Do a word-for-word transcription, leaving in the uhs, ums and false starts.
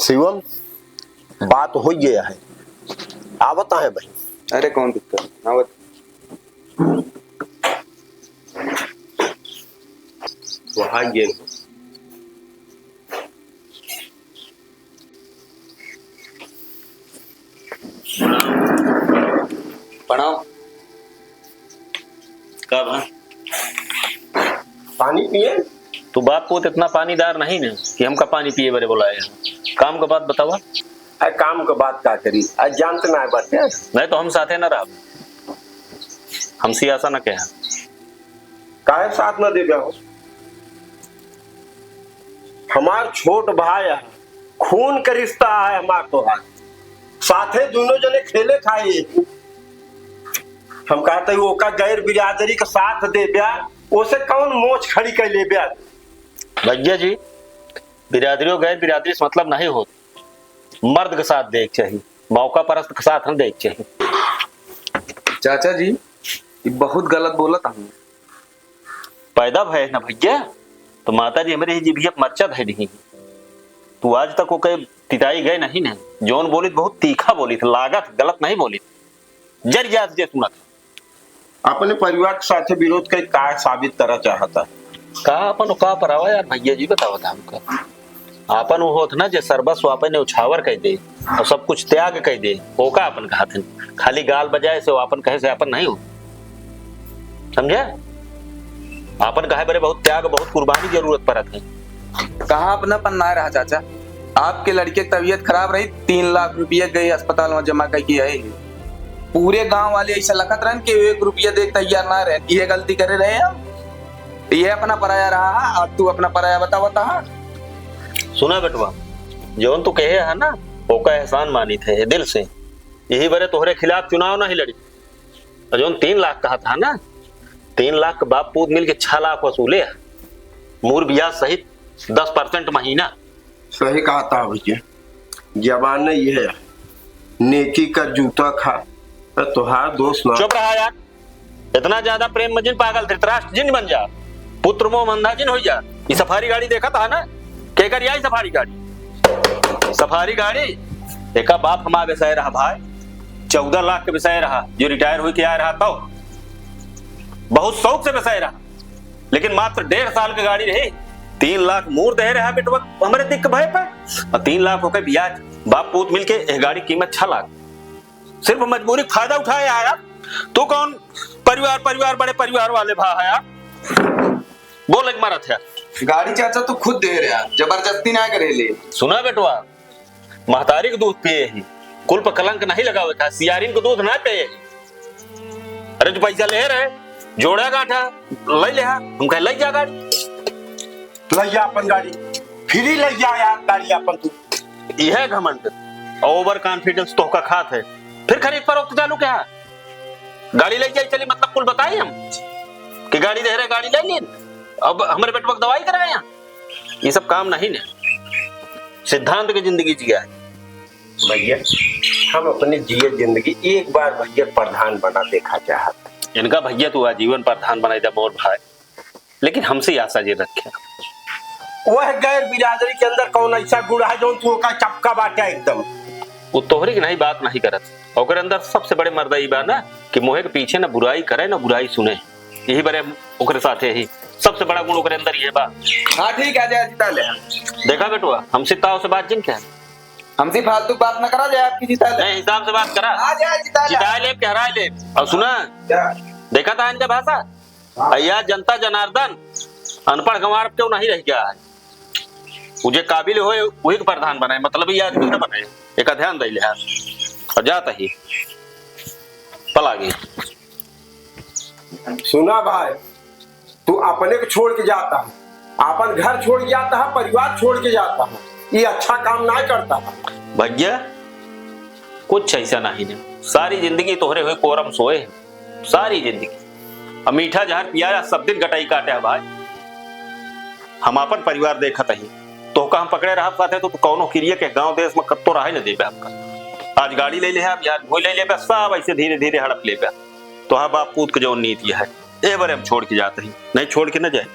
शिवम, बात हो गया है, आवत है भाई। अरे कौन दिक्कत, आवत। वहाँ ये प्रणाम। का भा? पानी पिए? तू बाप पूत इतना पानीदार नहीं न कि हमका पानी पिए बरे बोलाए। काम का बात बतावा। अरे काम का बात का करी? आज जानते ना है बात क्या? नहीं तो हम साथे न रहब। हमसे ऐसा न कहा। काहे साथ न देबे हो? हमार छोट भाई है, खून का रिश्ता है हमार तोहार। साथे दोनों जने खेले खाए। हम कहते हैं ओका गैर बिरादरी का साथ देब्या, ओसे कौन मोच खड़ी कर लेब्या? भैया जी, बिरादरी और गैर बिरादरी से मतलब नहीं होत। मर्द के साथ देख चाहिए, मौका परस्त के साथ हम देख चाहिए। चाचा जी, ये बहुत गलत बोलत हूँ। पैदा भय ना भैया, तो माता जी हमरे ही जिभिया पे मरचा धै दिही। तू आज तक ओके तिताई गए नहीं ना, जौन बोलित बहुत तीखा बोलित, लागत गलत नहीं बोलित, जर जात जे सुनत। अपने परिवार के साथे विरोध कई का साबित करा चाहता? का अपन का परावा यार भैया जी, बतावत हमका। आपन वो होत ना जे सर्वस्व आपन न्योछावर कइ दे और सब कुछ त्याग कइ दे, ओका आपन कहत हन। खाली गाल बजाए से, वो आपन कहे से आपन नहीं हो, समझे? आपन कहे बरे बहुत त्याग, बहुत कुर्बानी जरूरत पड़त है। कहाँ अपनापन ना रहा चाचा? आपके लड़के की तबीयत खराब रही, तीन लाख रुपया गए अस्पताल में जमा करके आए। पूरे गांव वाले ऐसा लखत रहन कि एक रुपया दे तैयार ना रहन। ये गलती करे रहे हम। ये अपना पराया रहा है, अब तू अपना पराया बतावत हा। सुना बेटवा, जौन तू कहे है ना, ओका एहसान मानित है दिल से। यही बरे तोहरे खिलाफ चुनाव नहीं लड़ी। और जौन तीन लाख कहा था ना, तीन लाख के बाप पूत मिल के छह लाख वसूले है, मूर ब्याज सहित दस परसेंट महीना। सही कहा था भैया, जमाना ये है, नेकी का जूता खा, तो तोहार दोस्त ना। चुप रहा यार, इतना ज्यादा प्रेम में जिन पागल, धृतराष्ट्र जिन बन जा, पुत्र मोह मंदा जिन हो जा। ये सफारी गाड़ी देखा था ना, केकर आई सफारी गाड़ी? सफारी गाड़ी एका बाप हमार बेसाए रहा भाई, चौदह लाख के बेसाए रहा, जो रिटायर होके आए रहा तो बहुत शौक से बेसाए रहा, लेकिन मात्र डेढ़ साल के गाड़ी रही, तीन लाख मूर दे रहा बेटवा हमरे दिक भय पर, और तीन लाख होके ब्याज। बाप पूत मिलके यह गाड़ी कीमत छह लाख। सिर्फ मजबूरी का फायदा उठाए आया। तू कौन परिवार, परिवार, बड़े परिवार वाले भा है यार? बोले के मारत है। गाड़ी चाचा तू खुद दे रहा, जबरदस्ती ना करे ले। सुना बेटवा, महतारी के दूध पिए ही, कुल पर कलंक नहीं लगावे का, सियारिन के दूध ना पिए ही। अरे तू पैसा ले रहे, जोड़ा गांठा, ले ले हा, हम कहे ले जा गाड़ी। ले जा अपन गाड़ी, फ्री ले जा यार गाड़ी अपन तू। यह घमंड, ओवर कॉन्फिडेंस तोहका खात है, फिर खरीद फरोख्त चालू क्या? गाड़ी ले जाई चली, मतलब कुल बताई हम कि गाड़ी दे रहे, गाड़ी ले ली, अब हमरे बेटवा के दवाई कराए यहाँ। ये सब काम नहीं ने, सिद्धांत की जिंदगी जिया है। भैया, हम अपने जिए जिंदगी एक बार भैया प्रधान बना देखा चाहत। इनका भैया तू आजीवन प्रधान बनाई दे मोर भाई, लेकिन हमसे आशा जे रखे। वह गैर बिरादरी के अंदर कौन ऐसा गुण है जौन तू ओका चपका बाटे एकदम? वो तोहरी की नहीं बात नहीं करत, ओकरे अंदर सबसे बड़े मर्द ई बा ना कि मोहे के पीछे ना बुराई करे ना बुराई सुने। यही बरे हम ओकरे साथे ही, सबसे बड़ा गुण ओकरे अंदर ये बा। हाँ ठीक है, जा जिता ले। देखा बेटवा, हमसे ताव से बात जिन क्या? हमसे फालतू बात न करा जाए, आपकी जिता ले। नहीं, हिसाब से बात करा। आ जाए जिता ले। जिता ले, कह रहा ले। और सुना, क्या? देखा था इनका भाषा? हाँ। भैया जनता जनार्दन, अनपढ़ गंवार क्यों नहीं रह गया है? वो जे काबिल होए, वही के प्रधान बनाए, मतलब ये आदमी ना बनाए। एक ध्यान दे ले। और जाता ही पला गई। सुना भाई, तू अपने को छोड़ के जाता है, अपन घर छोड़ के जाता है, परिवार छोड़ के जाता है, ये अच्छा काम ना करता है। भैया, कुछ ऐसा नहीं ने, सारी जिंदगी तोहरे हुए कोरम सोए हैं, सारी जिंदगी। अब मीठा जहर पिया या सब दिन गटाई काटे है भाई। हम अपन परिवार देखत ही, तोहका हम पकड़े रहब साथे तो तू कौनो किरिया के गांव देश में कत्तो रहे न देबे हमका। आज गाड़ी ले ले है, अब यार भूल ले लेबे, सब ऐसे धीरे धीरे हड़प लेबे। तोहार बाप पूत के जौन नीति है, ए बरे हम छोड़ के जात ही, नहीं छोड़ के न जाए।